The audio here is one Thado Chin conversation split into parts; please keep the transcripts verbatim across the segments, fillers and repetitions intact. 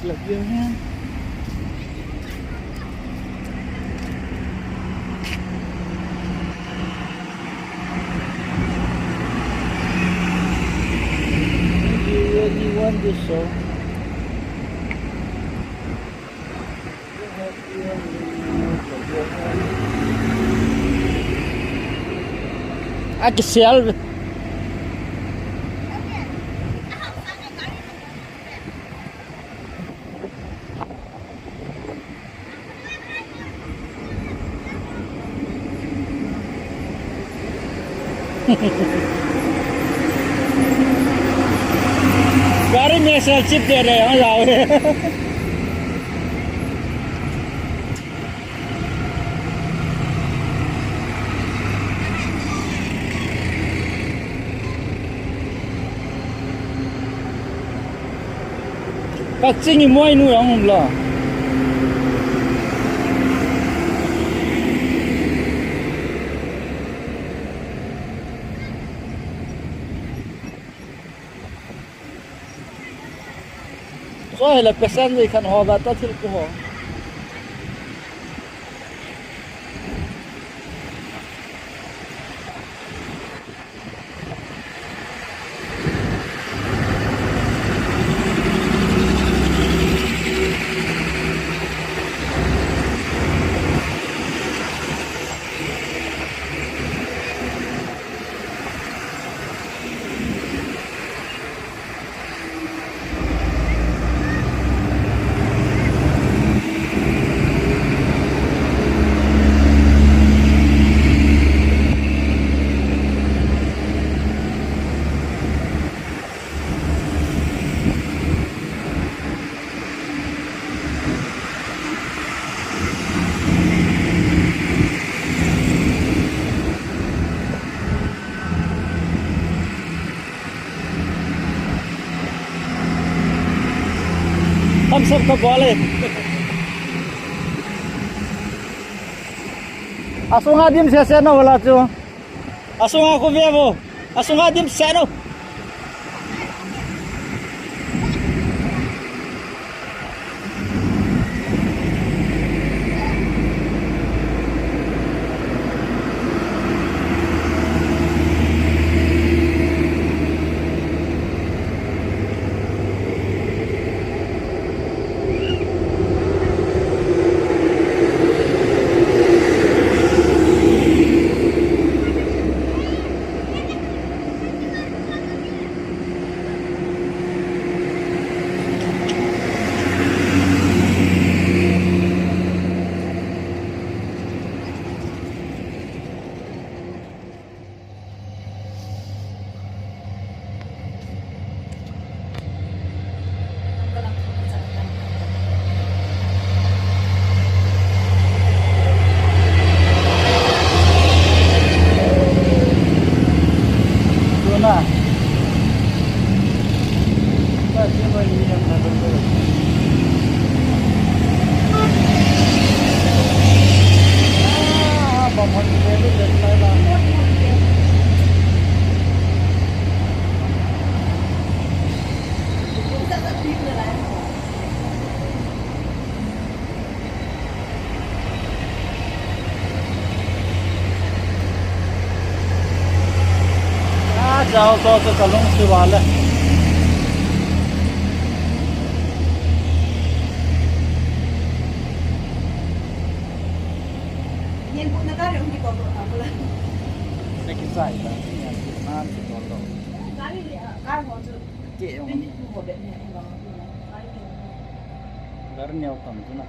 Love you, yeah. Maybe anyone this song. Aki sial. गाड़ी में से चिप दे रहे हैं, जाओ। Kaching imoinu jong umlou. Chua hile passenger khat ho ba ta thil ku ho. Thumbs up ka bol e. Asunga dim sese na wala chu. Asunga khu ve vo. Asunga dim sese no. Ah, jao to to kalung si wale. Yen bu na ka re ung ki ko ko ka ko la. Na ki sai ta, na ki ko to. Gari le, car ho chu. Ke ong. Twenty two ho be ne, ong. Gari ne ong tam tu na.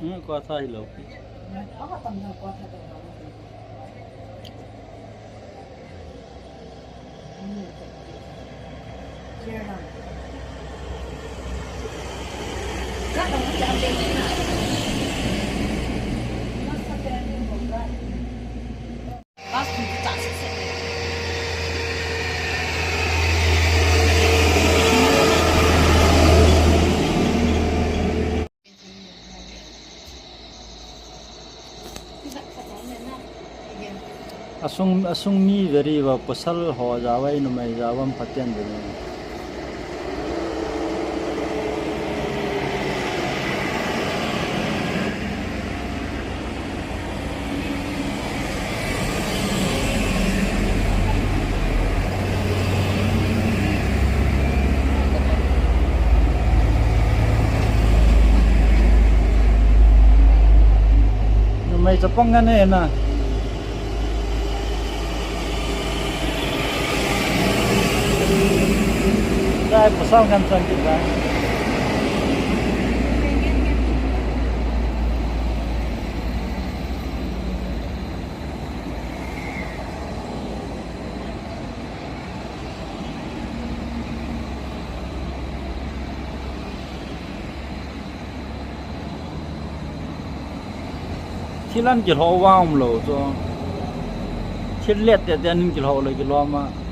Hmm, kua tha hilou. Sung, asung mi veri va pasal ho jao a numei jao a phaten veri. Numei chapang ngan e na. Dai pasal ngan chan kit dai. Thil an kilhoh vang umlou chu. Thil let tete an kilhoh lou kilom a.